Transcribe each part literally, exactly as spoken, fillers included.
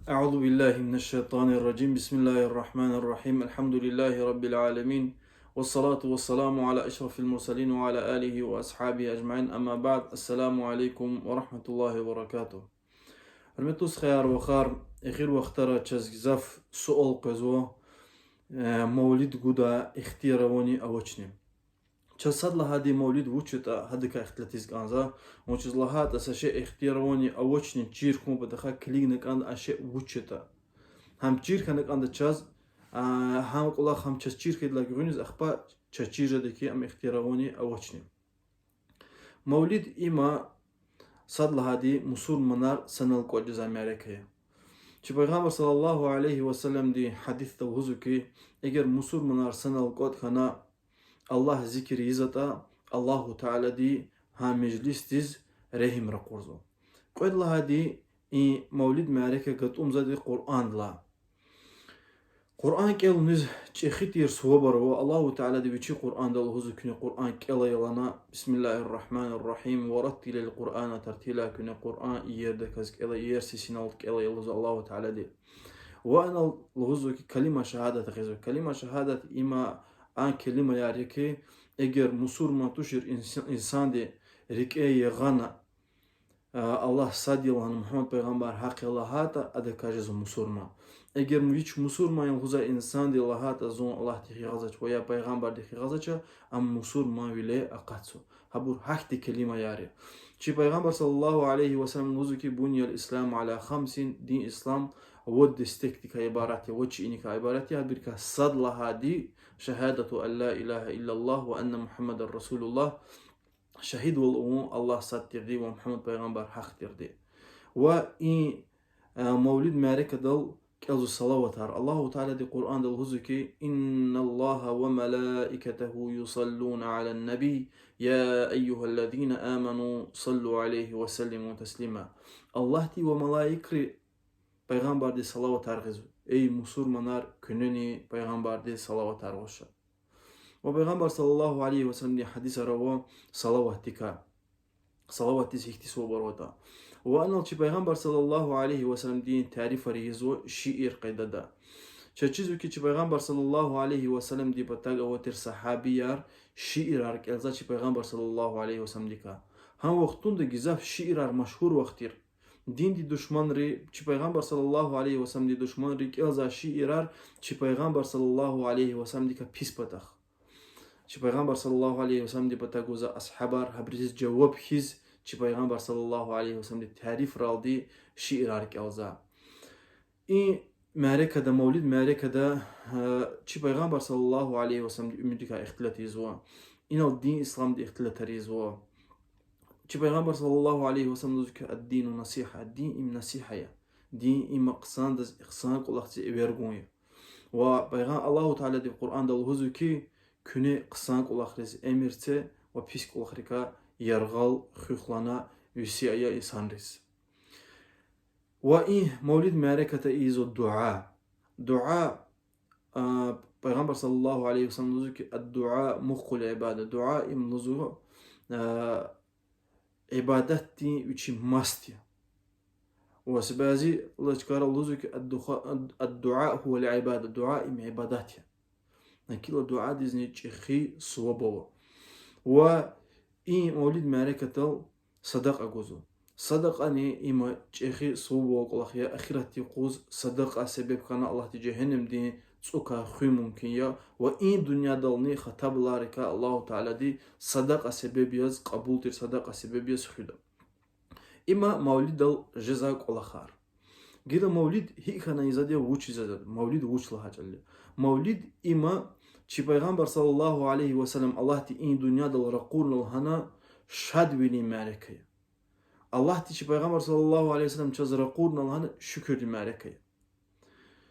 أعوذ بالله من الشيطان الرجيم. بسم الله الرحمن الرحيم. الحمد لله رب العالمين. والصلاة والسلام على أشرف المرسلين وعلى آله وأصحابه أجمعين. أما بعد. السلام عليكم ورحمة الله وبركاته. Гьуьрметлу стхаяр, вахар, эхир вахтара чаз гзаф суал къвезва, э, мавлид гуда ихтияр авани авачни. Чаз сад лагьайди мавлид вуч ятӀа, гьадакай ихтилатиз кӀанзава. Вучиз лагьайтӀа са шей ихтияр авани авачни чир хьун патахъай килигна кӀанда а шей вуч ятӀа. Гьам чир хьана кӀанда чаз, а, гьам кӀвалах гьам чаз чир хьайидалай гуьгъуьниз, ахпа чаз чир жеда хьи ам ихтияр авани авачни. Мавлид им я сад лагьайди мусурманар санал кӀватӀ жезвай мярекат я. Чи Пайгъамбар صلى الله عليه وسلمди гьадисда лугьузва хьи, эгер мусурманар санал кӀватӀ хьана, Аллагь зикир ийизватӀа, Аллагьу Таалади гьа межлисдиз регьим ракъурзава. Кьвед лагьайди и мавлид мярекат гатӀумзавайди Къуръандилай. Къуръан кӀелуниз чӀехи тир сувабар ава. Аллагьу Таалади Вичи Къуръанда лугьузва: куьне Къуръан кӀелай лагьана, بسم الله الرحمن الرحيم, ورتل القرآن ترتيلا, куьне Къуръан иердаказ кӀелай, иер сесинал кӀелай лугьузва Аллагьу Таалади. Ва анал лугьузва хьи калима шагьадат гъизва. Калима шагьадат им а келимаяр я хьи, эгер мусурман тушир инс-, инсанди рикӀе ягъана, а, Аллагь сад я лагьана, Мугьаммад пайгъамбар гьахъ я лагьайтӀа, адакай жезва мусурман. Эгер вич мусурман я лугьузвай инсанди лагьайтӀа, зун Аллагьдихъ ягъазвач ва я пайгъамбардихъ ягъазвач, ам мусурманвиле акъатзава. Гьабур гьахьтин келимаяр я. Чи Пайгъамбар صلى الله عليه وسلم лугьузва хьи, بني الإسلام على خمس, дин ислам вад дестекдикай ибарат я, вад шейиникай ибарат я, гьабурукай сад лагьайди شهادة أن لا إله إلا الله وأن محمدا رسول الله, шагьидвал авун Аллагь сад тирди ва Мугьаммад пайгъамбар гьахъ тирди. Ва и, э, мавлид мярекатдал кӀелзава салаватар. Аллагьу Таалади Къуръанда лугьузва хьи, إن الله وملائكته يصلون على النبي يا أيها الذين آمنوا صلوا عليه وسلموا تسليما. Аллагьди ва малаикри пайгъамбардиз салаватар гъизва. Эй мусурманар, куьнени пайгъамбардиз салаватар гъиз. Ва Пайгъамбар صلى الله عليه وسلمдин гьадисар ава салаватдикай. Салаватдиз гьихьтин сувабар аватӀа. Ва анал чи Пайгъамбар صلى الله عليه وسلمдин тарифар ийизва шиир къайдада. Чаз чизва хьи, чи Пайгъамбар صلى الله عليه وسلمдин патав авай тир сагьабияр шиирар кӀелзавай чи Пайгъамбар صلى الله عليه وسلمдикай. Гьа вахтунда гзаф шиирар машгьур вахт тир. Диндин душманри, чи Пайгъамбар صلى الله عليه وسلمдин душманри кӀелзавай шиирар чи Пайгъамбар صلى الله عليه وسلمдикай пис патахъ. Чи Пайгъамбар صلى الله عليه وسلمдин патав гвай асгьабар гьабуруз жаваб хьиз, чи Пайгъамбар صلى الله عليه وسلمдин тарифралди шиирар кӀелзавай. И мярекатда, мавлид мярекатда, э, чи Пайгъамбар صلى الله عليه وسلمдин уьмуьрдикай ихтилат ийизва. Инал дин исламдин ихтилатар ийизва. Чи Пайгъамбар صلى الله عليه وسلم лугьузва хьи, الدين نصيحة, дин им насигьат я. Дин им хъсандиз, хъсан кӀвалахдиз эвер гун я. Ва Пайгъам-, Аллагьу Таалади Къуръанда лугьузва хьи, куьне хъсан кӀвалахриз эмир це ва пис кӀвалахрикай яргъал хуьх лагьана веси ая инсанриз. Ва и мавлид мярекатда ийизва дуьа. Дуьа, а, Пайгъамбар صلى الله عليه وسلم лугьузва хьи, الدعاء مخ العبادة. Дуьа им лугьузва, а, ибадатдин вичин маст я. Ва са бязи лачкара лугьузва хьи, الدخ-, الدعاء هو العبادة. Дуьа им ибадат я. Гьакила дуьадизни чӀехи суваб ава. Ва и мавлид мярекатдал садакьа гузва. Садакьани им чӀехи суваб авай кӀвалах я, ахиратдин юкъуз садакьа себеб хьана Аллагьди жегьеннемдин цӀукай хуьн мумкин я, ва и дуьньядални хатабаларикай Аллагьу Таалади садакьа себеб яз кьабул тир, садакьа себеб яз хуьда. Им мавлиддал жезвай кӀвалахар. Гила мавлид гьикӀ хьана ийизвайди я, вучиз ийизвайди я, мавлид вуч лагьай чӀал я? Мавлид им чи Пайгъамбар صلى الله عليه وسلم Аллагьди и дуьньядал ракъурна лагьана шадвилин мярекат я. Аллагьди чи Пайгъамбар صلى الله عليه وسلم чаз ракъурна лагьана шукурдин мярекат я.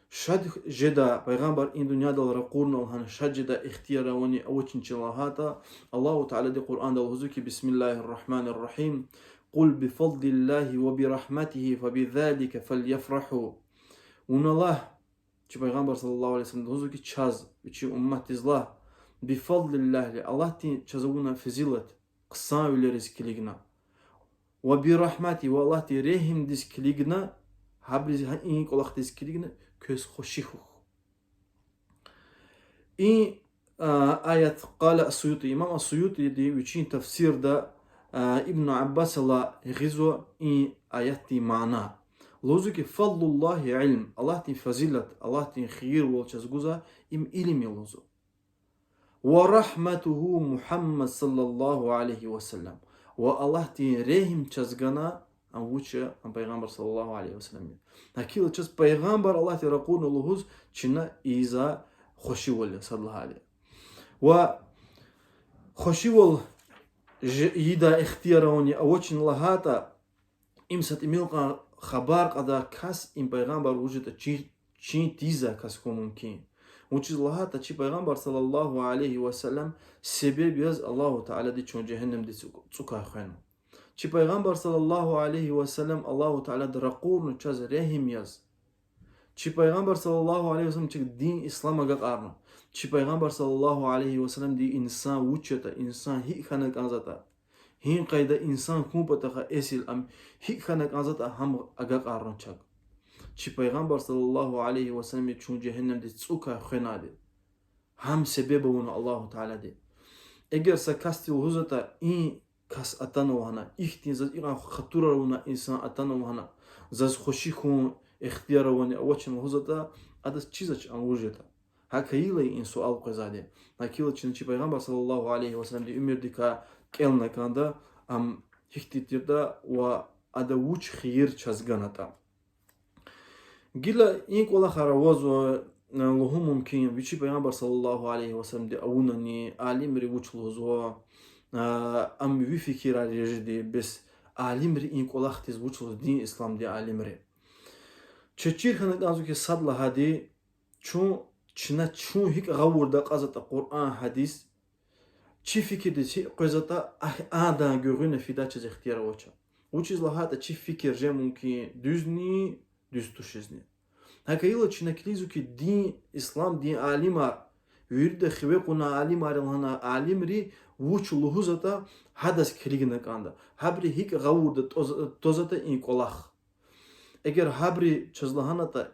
Шад жедай, Пайгъамбар и дуьньядал ракъурна лагьана шад жедай ихтияр авани авачни лагьайтӀа, Аллагьу Таалади Къуръанда лугьузва хьи, بسم الله الرحمن الرحيم, قل بفضل الله وبرحمته فبذلك فليفرحوا. Вуна лагь, чи Пайгъамбар صلى الله عليه وسلم лугьузва хьи, чаз, вичин умматдиз лагь, بفضل الله, Аллагьдин чаз авуна фазилат, хъсанвилериз килигна. وبرحمته, ва Аллагьдин регьимдиз килигна, Гьабуруз гьа и кӀвалахдиз килигна квез хвеши хьухь. И, а, аят, قال السيوطي, имам ас-Суютиди вичин тафсирда, а, Ибн Аббасалай гъизва и аятдин мана. Лугьузва хьи, فضل الله علم, Аллагьдин фазилат, Аллагьдин хийирвал чаз гузва, им илим я лугьузва. ورحمته محمد صلى الله عليه وسلم. Ва Аллагьдин регьим чаз гана, ам вуч я, ам Пайгъамбар صلى الله عليه وسلم я. ГьакӀ хьайила чаз Пайгъамбар Аллагьди ракъурна лугьуз, чна ийиз хвешивал я, сад лагьайди. Ва хвешивал жи-, ийидай ихтияр авани авачни лагьайтӀа, им са тӀимил кьван хабар кьадай кас, им Пайгъамбар вуж ятӀа чи-, чин тийизвай кас хьун мумкин. Вучиз лагьайтӀа чи Пайгъамбар صلى الله عليه وسلم себеб яз Аллагьу Таалади чун жегьеннемдин цӀу-, цӀукай хвена. Чи Пайгъамбар صلى الله عليه وسلم Аллагьу Таалади ракъурна чаз регьим яз. Чи Пайгъамбар صلى الله عليه وسلم чаз дин ислам агакьарна. Чи Пайгъамбар صلى الله عليه وسلمди инсан вуч ятӀа, инсан гьикӀ хьана кӀанзаватӀа, гьи къайдада инсан хьун патахъай эсил ам гьикӀ хьана кӀанзаватӀа, гьам агакьарна чак. Чи Пайгъамбар صلى الله عليه وسلمди чун жегьеннемдин цӀукай хвенайди. Гьам себеб авуна Аллагьу Таалади. Эгер са касди лугьузватӀа, и кас атанва гьана, ихьтин заз икьван хатурар авунвай инсан атанва гьана, заз хвеши хьун ихтияр авани авачни лугьузватӀа, адаз чизвач ам вуж ятӀа. ГьакӀ хьайила и суал къвезвайди. ГьакӀ хьайила чна чи Пайгъамбар صلى الله عليه وسلمдин уьмуьрдикай кӀелна кӀанда, ам гьихьтин тиртӀа ва ада вуч хийир чаз ганатӀа. Гила и кӀвалахар авазва, э, лугьун мумкин я, вичи Пайгъамбар صلى الله عليه وسلمди авунани, алимри вуч лугьузва, э, ам ви фикирар я жеди, бес алимри и кӀвалахдиз вуч лугьуз, дин исламдин алимри. Чаз чир хьана кӀанзава хьи, сад лагьайди, чун, чна чун гьикӀ гъавурда акьазватӀа Къуръан, гьадис, чи фикирдиз гьикӀ къвезватӀа, а-, адан гуьгъуьна фидай чаз ихтияр авач. Вучиз лагьайтӀа чи фикир жен мумкин дуьзни, дуьз туширни. ГьакӀ хьайила чна килигзава хьи, дин, исламдин алимар, вирида хиве кьунвай алимар я лагьана, алимри вуч лугьузватӀа, гьадаз килигна кӀанда. Гьабуру гьикӀ гъавурда тваз-, твазватӀа и кӀвалах. Эгер гьабуру чаз лагьанатӀа,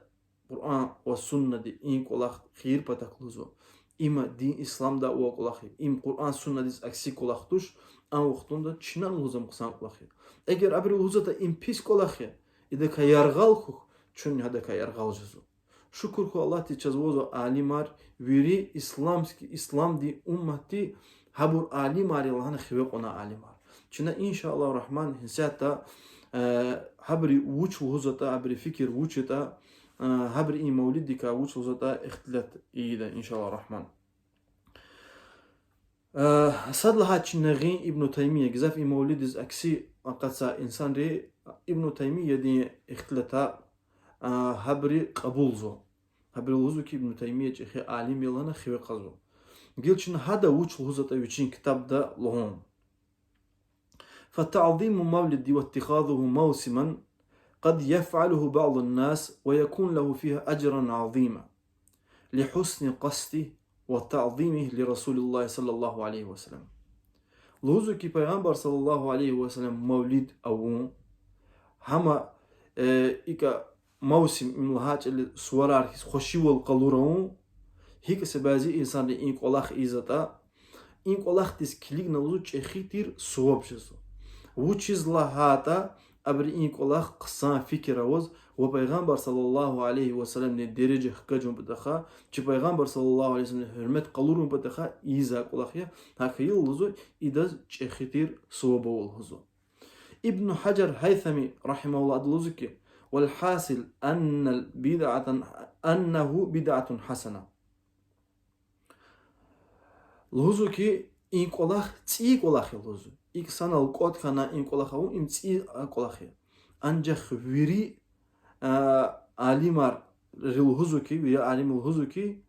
Къуръан ва Суннади и кӀвалах хийир патахъ лугьузва, им дин исламда авай кӀвалах я, им Къуръан Суннадиз акси кӀвалах туш, а вахтунда чна лугьуз ам хъсан кӀвалах я. Эгер абуру лугьузватӀа им пис кӀвалах я, идакай яргъал хьухь, чунни гьадакай яргъал жезва. Шукур хьуй Аллагьдиз, чаз авазва алимар, вири исламский, исламдин умматди гьабур алимар я лагьана хиве кьунай алимар. Чна, إن شاء الله الرحمن, гьисятда, э, гьабуру вуч лугьузватӀа, гьабурун фикир вуч ятӀа, э, гьабуру и мавлиддикай вуч лугьузватӀа ихтилат ийида, إن شاء الله الرحمن. Э, сад лагьай чна гъин Ибну Таймия, гзаф и мавлиддиз акси акъатзавай инсанри Ибну Таймиядин ихтилатар, э, гьабуру кьабулзава. Гьабуру лугьузва хьи, Ибну Таймия чӀехи алим я лагьана хиве кьазва. Гила чна гьада вуч лугьузватӀа вичин ктабда лугьун. فتعظيم المولد واتخاذه موسما قد يفعله بعض الناس ويكون له فيها أجرا عظيما لحسن قصده وتعظيمه لرسول الله صلى الله عليه وسلم. Лугьузва хьи, Пайгъамбар صلى الله عليه وسلم мавлид авун, гьама, э, икӀа мавсим, им лагьай чӀал я, суварар хьиз хвешивал къалур авун, гьикӀ са бязи инсанри и кӀвалах ийизватӀа, и кӀвалахдиз килигна лугьузва чӀехи тир суваб жезва. Вучиз лагьайтӀа абуру и кӀвалах хъсан фикир аваз ва Пайгъамбар صلى الله عليه وسلمдин дережа хкажун патахъай, чи Пайгъамбар صلى الله عليه وسلمдин гьуьрмет къалурун патахъай ийизвай кӀвалах я, гьакӀ хьайила лугьузва идаз чӀехи тир суваб ава лугьузва. Ибну Гьажар Гьайтами, رحمه الله, ада лугьузва хьи, والحاصل أن البدعة، أنه بدعة حسنة. Лугьузва хьи, и кӀвалах цӀийи кӀвалах я лугьузва. ИкӀ санал кӀватӀ хьана и кӀвалах авун, им цӀийи кӀвалах я. Анжах вири, а, алимри лугьузва хьи, вири алим лугьузва хьи,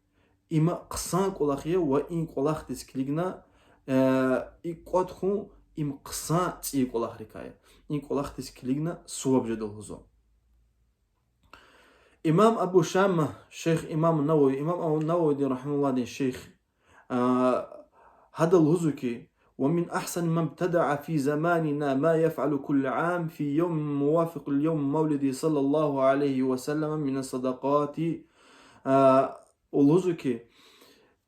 им хъсан кӀвалах я ва и кӀвалахдиз килигна, э, икӀ кӀватӀ хьун, им хъсан цӀийи кӀвалахрикай я. И кӀвалахдиз килигна суваб жеда лугьузва. Имам Абу Шама, шейх имам Навави, имам Абу Нававидин, رحمه الله, дин шейх, а, гьада лугьузва хьи, ومن أحسن ما ابتدع في زماننا ما يفعل كل عام في يوم موافق ليوم مولده صلى الله عليه وسلم من الصدقات. А, лугьузва хьи,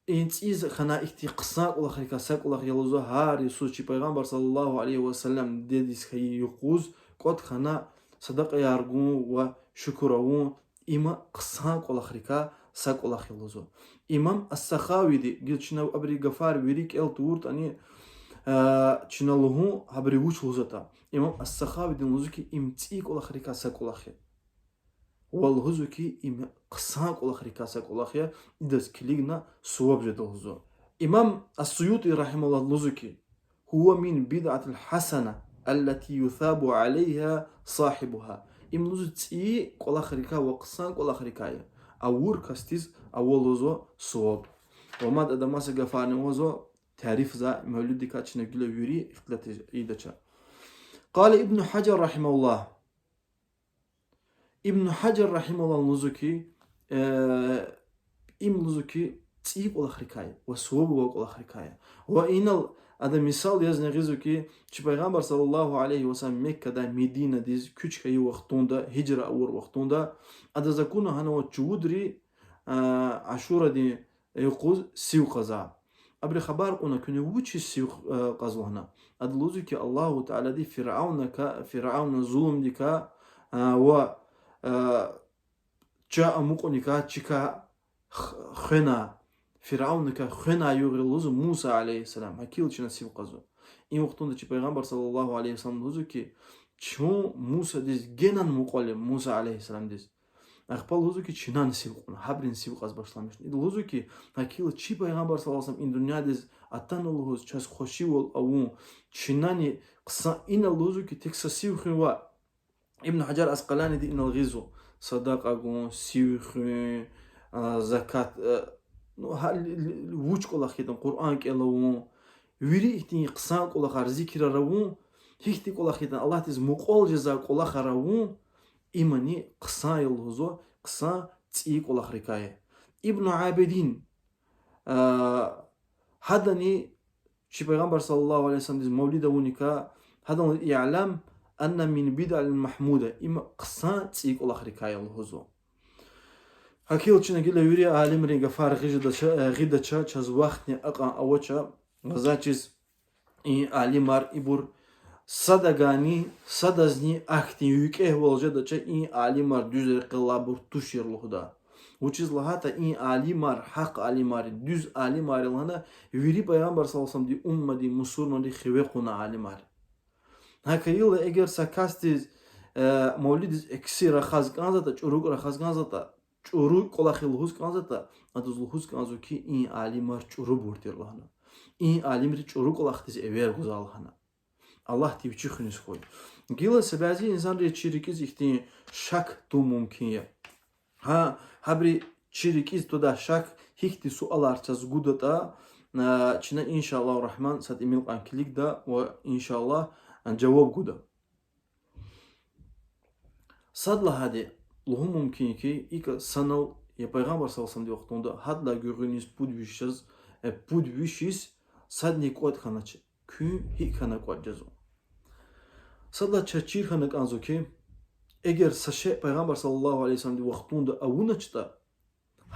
и цӀийиз хьана ихьтин хъсан кӀвалахрикай са кӀвалах я лугьузва, гьар йисуз чи Пайгъамбар صلى الله عليه وسلم дидедиз хьайи юкъуз кӀватӀ хьана садакьаяр гун ва шукур авун, има хъсан кӀвалахрикай са кӀвалах я лугьузва. Имам ас-Сахавиди, гила чна абурун гафар вири кӀел тавуртӀани, а, чна лугьун гьабуру вуч лугьузватӀа. Имам ас-Сахавидини лугьузва хьи, им цӀийи кӀвалахрикай са кӀвалах я. Ва лугьузва хьи, им хъсан кӀвалахрикай са кӀвалах я, идаз килигна суваб жеда лугьузва. Имам ас-СуютӀи رحمه الله лугьузва хьи, هو من بدعة الحسنة التي يثاب عليها صاحبها. Им лугьузва цӀийи кӀвалахрикай ва хъсан кӀвалахрикай я, авур касдиз ава лугьузва суваб. Ва мад ада маса гафарни авазва, тарифзавай мавлиддикай чна гила вири ихтилат ийидача. قال ابن حجر رحمه الله. Ибн Гьажар رحمه الله лугьузва хьи, э, им лугьузва хьи, цӀийи кӀвалахрикай ва суваб авай кӀвалахрикай. Ва инал ада мисал язни гъизва хьи, чи Пайгъамбар صلى الله عليه وسلم Меккадай Мединадиз куьч хьайи вахтунда, гьижра авур вахтунда, адаз акуна гьана авай чувудри, а, Ашурадин юкъуз сив кьазва. Абуру хабар кьуна, куьне вучиз сив, э, кьазва гьана? Ада лугьузва хьи, Аллагьу Таалади Фиръавнакай, Фиръавнан зулумдикай, э, ва, э, ча амукьуникай, чикай х-, хвена, Фиръавнакай хвена югъ я лугьузва Муса عليه السلام. Гьакила чна сив кьазва. И вахтунда чи Пайгъамбар صلى الله عليه وسلم лугьузва хьи, чун Мусадиз генани мукьвал я, Муса عليه السلامдиз. Ахпа лугьузва хьи, чинани сив кьуна, гьабурини сив кьаз башламишна. Ида лугьузва хьи, гьакила чи Пайгъамбар صلى الله عليه وسلم и дуьньядиз атана лугьуз, чаз хвешивал авун, чинани хъсан, ина лугьузва хьи, тек са сив хуьн ваъ. Ибн Гьажар Аскъаланиди инал гъизва: садакьа гун, сив хуьн, а, закат, а, ну, гьа-, ли-, ли-, вуч кӀвалах ятӀани, Къуръан кӀел авун, вири ихьтин хъсан кӀвалахар, зикирар авун, гьихьтин кӀвалах ятӀани Аллагьдиз мукьвал жезвай кӀвалахар авун, имани хъсан я лугьузва, хъсан цӀийи кӀвалахрикай я. Ибн Абидин, а, гьадани чи Пайгъамбар صلى الله عليه وسلمдиз мавлид авуникай, гьадан: اعلم أن من البدع المحمودة, им хъсан цӀийи кӀвалахрикай я лугьузва. Гьакила чна гила вири алимрин гафар гъиждача, э, гъидача, чаз вахтни акьван авача, гзаф чиз и алимар ибур садагайни, садазни ахьтин викӀегьвал жедача, и алимар дуьз рекьеллайбур тушир лугьуда. Вучиз лагьайтӀа и алимар, гьахъ алимар, дуьз алимар я лагьана, вири Пайгъамбар صلى الله عليه وسلمдин умматдин, мусурманрин хиве кьуна алимар. Гьакӏ хьайила, эгер са касдиз, э, мавлиддиз акси рахаз кӏанзаватӏа, чӏуру рахаз кӏанзаватӏа, чӏуру кӏвалах я лугьуз кӏанзаватӏа, адаз лугьуз кӏанзава хьи, и алимар чӏурубур тир лагьана. И алимри чӏуру кӏвалахдиз эвер гузвай лагьана. Аллагьди вичи хуьниз хьуй. Гила са бязи инсанри чи рикӏиз ихьтин шак тун мумкин я. Гьа, гьабуру чи рикӏиз твадай шак, гьихьтин суалар чаз гудатӏа, а, чна, إن شاء الله الرحمن, са тӏимил кьван килигда ва, إن شاء الله, а, жаваб гуда. Сад лагьайди, лугьун мумкин я хьи, икӏ санал я Пайгъамбар صلى الله عليه وسلمдин вахтунда гьадалай гуьгъуьниз пуд виш яз, э, пуд виш йис садни кӏватӏ хьанач. Куьн гьикӏ хьана кӏватӏ жезва? Сад лагьай чаз чир хьана кӏанзава хьи, эгер са шей Пайгъамбар صلى الله عليه وسلمдин вахтунда авуначтӏа,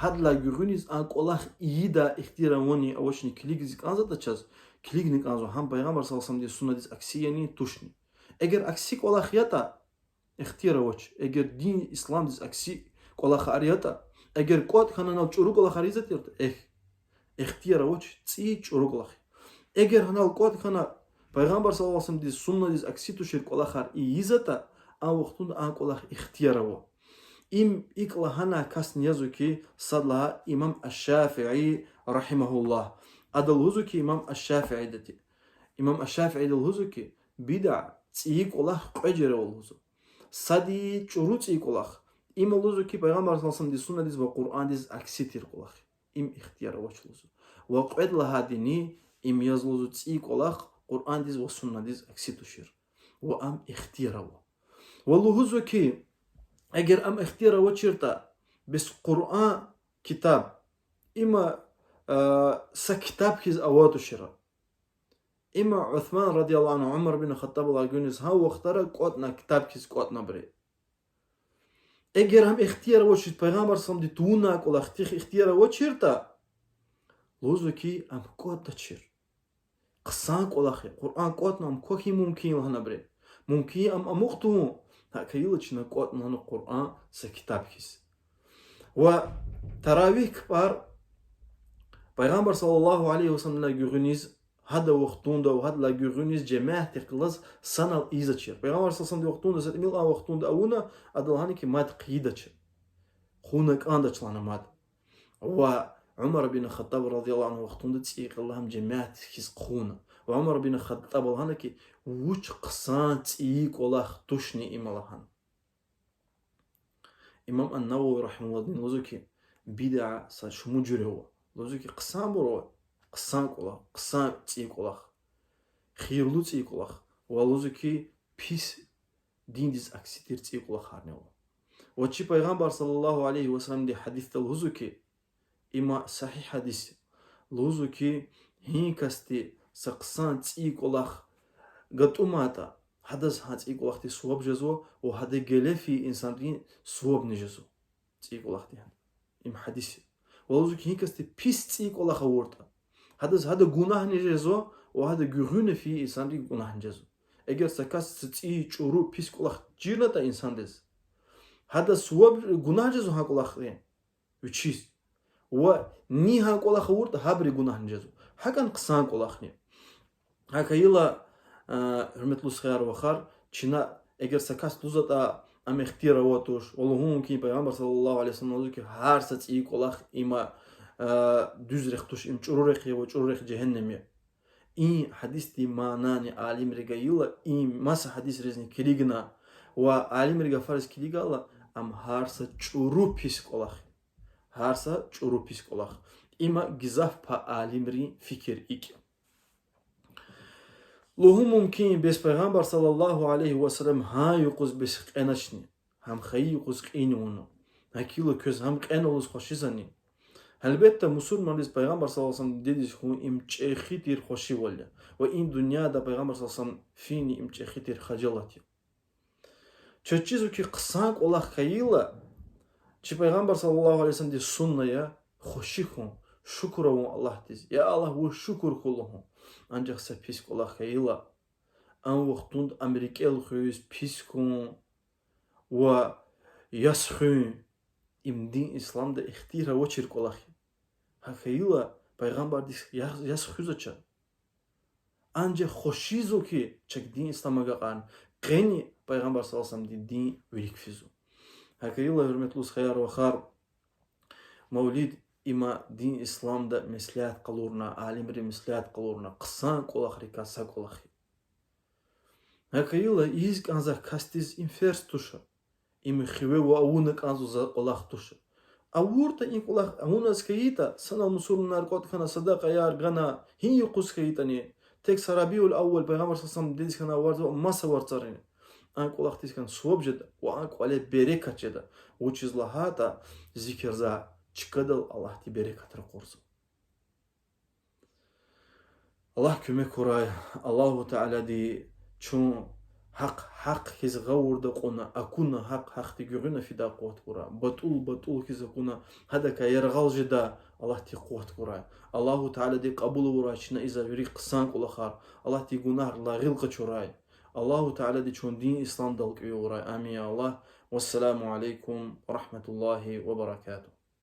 гьадалай гуьгъуьниз а кӏвалах ийидай ихтияр авани авачни килигиз кӏанзаватӏа чаз, килигна кӏанзава, гьам Пайгъамбар صلى الله عليه وسلمдин суннадиз акси яни, тушни. Эгер акси кӏвалах ятӏа, ихтияр авач. Эгер дин исламдиз акси кӏвалахар ятӏа, эгер кӏватӏ хьана анал чӏуру кӏвалахар ийизватӏа, эхь, ихтияр авач, цӏийи чӏуру кӏвалах. Эгер анал кӏватӏ хьана Пайгъамбар صلى الله عليه وسلمдин суннадиз акси тушир кӏвалахар ийизватӏа, а вахтунда а кӏвалах ихтияр ава. Им икӏ лагьанай касни язва хьи, сад лагьай имам аш-Шафии رحمه الله. Ада лугьузва хьи, имам аш-Шафиидати. Имам аш-Шафииди лугьузва хьи, бида, цӏийи кӏвалах кьве жуьре ава лугьузва. Сади чӏуру цӏийи кӏвалах. Им лугьузва хьи, Пайгъамбар صلى الله عليه وسلمдин суннадиз ва Къуръандиз акси тир кӏвалах. Им ихтияр авач лугьузва. Ва кьвед лагьайдини, им яз лугьузва цӏийи кӏвалах Къуръандиз ва суннадиз акси тушир. Ва ам ихтияр ава. Ва лугьузва хьи, эгер ам ихтияр авачиртӏа, бес Къуръан китаб, има, а, са китаб хьиз авай тушир. Има Усман радияллагьу анху Умар бин Хаттабалай гуьниз гьа вахтара кӀватӀна, китаб хьиз кӀватӀнабри. Эгер ам ихтияр авачир, Пайгъамбар саллаллагьу алейгьи ва салламди тавуна кӀвалах тих ихтияр авачиртӀа, лугьузва хьи, ам кӀватӀдачир. Хъсан кӀвалах я, Къуръан кӀватӀна ам квахьун мумкин я лагьанабри. Мумкин я ам амукь тавун, гьакӀ хьайила чна кӀватӀна лагьана Къуръан са китаб хьиз. Ва таравигь кпӀар Пайгъамбар саллаллагьу алейгьи ва салламлай гуьгъуьниз гьада вахтунда ва гьадалай гуьгъуьниз жемятдихъ галаз санал ийизвачир. Пайгъамбар саллаллагьу алейгьи ва салламди вахтунда, са тӀимил а вахтунда авуна, адал лагьана хьи, мад хъийидач, хъувуна кӀандачир лагьана мад. Ва Умар бин Хаттаб радияллагьу анху вахтунда цӀийи кӀвалах ам жемят хьиз хъувуна. Ва Умар бин Хаттаба лагьана хьи, вуч хъсан цӀийи кӀвалах тушни има лагьана. Имам ан-Навави рагьимагьуллагьдини лугьузва хьи, бидгӀа са шумуд жуьре ава. Лугьузва хьи, хъсанбур ава, хъсан кӀвалах, хъсан цӀийи кӀвалах, хийирлу цӀийи кӀвалах, ва лугьузва хьи, пис, диндиз акси тир цӀийи кӀвалахарни ава. Ва чи Пайгъамбар саллаллагьу алейгьи ва салламди гьадисда лугьузва хьи, има сагьигь гьадис я, лугьузва хьи, гьи касди са хъсан цӀийи кӀвалах гатӀумайтӀа, гьадаз гьа цӀийи кӀвалахдиз суваб жезва, ва гьада геле фейи инсандин сувабни жезва. ЦӀийи кӀвалахдин. Им гьадис я. Ва лугьузва хьи, гьи касди пис цӀийи кӀвалах авуртӀа, гьадаз гьада гунагьни жезва, ва гьада гуьгъуьна фейи инсандин гунагьни жезва. Эгер са кас са цӀийи, чӀуру, пис кӀвалах чирнатӀа инсандиз, гьадаз суваб, гунагь жезва гьа кӀвалахдин вичиз. Ва ни гьа кӀвалах авуртӀа, гьабурун гунагьни жезва. ГьакӀни хъсан кӀвалахни. ГьакӀ хьайила, гьуьрметлу стхаяр-вахар, чна, эгер са кас лугьузватӀа, ам ихтияр авайди туш, ва лугьун хьи, Пайгъамбар саллаллагьу алейгьи ва саллам лугьузва хьи, гьар са цӀийи кӀвалах има дуьз рехъ туш, им чӀуру рехъ я ва чӀуру рехъ жегьеннем я. И гьадисдин манани алимри гайила, и маса гьадисризни килигна, ва алимри гафариз килигайла, ам гьар са чӀуру пис кӀвалах я. Гьар са чӀуру пис кӀвалах. Има гзаф пай алимрин фикир икӀ. Лугьун мумкин, бес Пайгъамбар саллаллагьу алейгьи ва саллам гьа юкъуз бес кьеначни, гьам хайи юкъуз кьин авуна. ГьакӀ хьайила квез гьам кьена лугьуз хвешизани? Гьелбетда, мусурмандиз Пайгъамбар саллаллагьу алейгьи ва салламдин дидедиз хьун им чӀехи тир хвешивал я. Ва и дуьньяда Пайгъамбар саллаллагьу алейгьи ва саллам фин им чӀехи тир хажалат я. Чаз чизва хьи, хъсан кӀвалах хьайила, чи Пайгъамбар саллаллагьу алейгьи ва салламдин сунна я хвеши хьун, шукур авун Аллагьдиз, я Аллагь, ваз шукур хьуй лугьун. Анжах са пис кӀвалах хьайила, ам вахтунда ам рикӀел хуьз, пис хьун ва яс хуьн, им дин исламда ихтияр авачир кӀвалах я. ГьакӀ хьайила, Пайгъамбардиз яс, яс хуьзвач. Анжах хвешизва хьи, чак дин ислам агакьарна, къени Пайгъамбар саллаллагьу алейгьи ва салламдин дин вилик физва. ГьакӀ хьайила, гьуьрметлу стхаяр-вахар, мавлид има дин исламда меслят къалурна, алимри меслят къалурна, хъсан кӀвалахрикай са кӀвалах я. ГьакӀ хьайила, ийиз кӀанзавай касдиз им ферз туш. Им хиве авуна кӀанзавай кӀвалах туш. АвуртӀа, и кӀвалах авуназ хьайитӀа, санал мусурманар кӀватӀ хьана, садакьаяр гана, гьи юкъуз хьайитӀани, тек са Рабиул-аввал, Пайгъамбар саллаллагьу алейгьи ва салламдин дидедиз хьана аварзава маса варцарин. А кӀвалахдиз хьана суваб жеда ва а кӀвале берекат жеда. Вучиз лагьайтӀа зикирзавай чкадал Аллагьди берекат ракъурзава. Аллагь куьмек гурай, Аллагьу Таалади чун гьахъ гьахъ хьиз гъавурда кьуна, акуна, гьахъ гьахъди гуьгъуьна фидай къуват гурай, батӀул батӀул хьиз акуна, гьадакай яргъал жедай Аллагьди къуват гурай. Аллагьу Таалади кьабул авурай чна ийизвай вири хъсан кӀвалахар, Аллагьди гунагьрилай гъил къачурай. Аллагьу Таалади чун дин исламдал кӀеви авурай. Амин, я Аллагь. Вассаламу алейкум ва рахматуллагьи ва баракатугь.